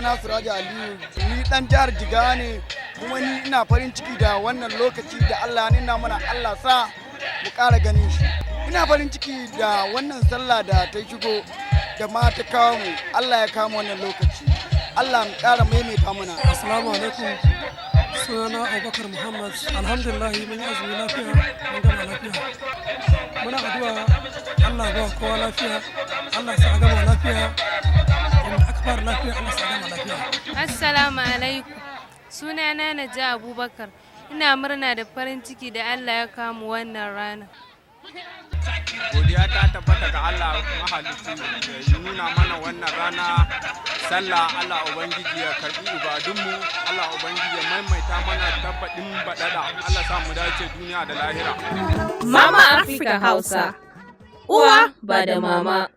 Sunana Suraja Aliyu, ni dan jihar Jigawa ne, kuma ni ina farin ciki da wannan lokaci da Allah ya nuna mana. Allah sa mu ƙara ganin shi. Ina farin ciki da wannan sallah da ta shigo da ma ta kawo mu. Allah ya kawo mu wannan lokaci. Allah mu ƙara maimaita mana. Assalamu alaikum. Sunana Abubakar Muhammad. Alhamdulillah, mun yi azumi lafiya, mun gama lafiya. Muna addu'a Allah ba kowa lafiya, Allah sa a gama lafiya. Inda aka fara lafiya, Allah sa a gama lafiya. Assalamu alaikum. Sunana Naja Abubakar. Ina murna da farin ciki da Allah ya kamu wannan rana. Godiya ta tabbata ga Allah mahalicci da ya nuna mana wannan rana sallah. Allah Ubangiji ya karbi ibadunmu, Allah Ubangiji ya maimaita mana tabbaɗin baɗaɗa. Allah sa mu dace duniya da lahira. Mama Africa Hausa. Uwa ba da mama.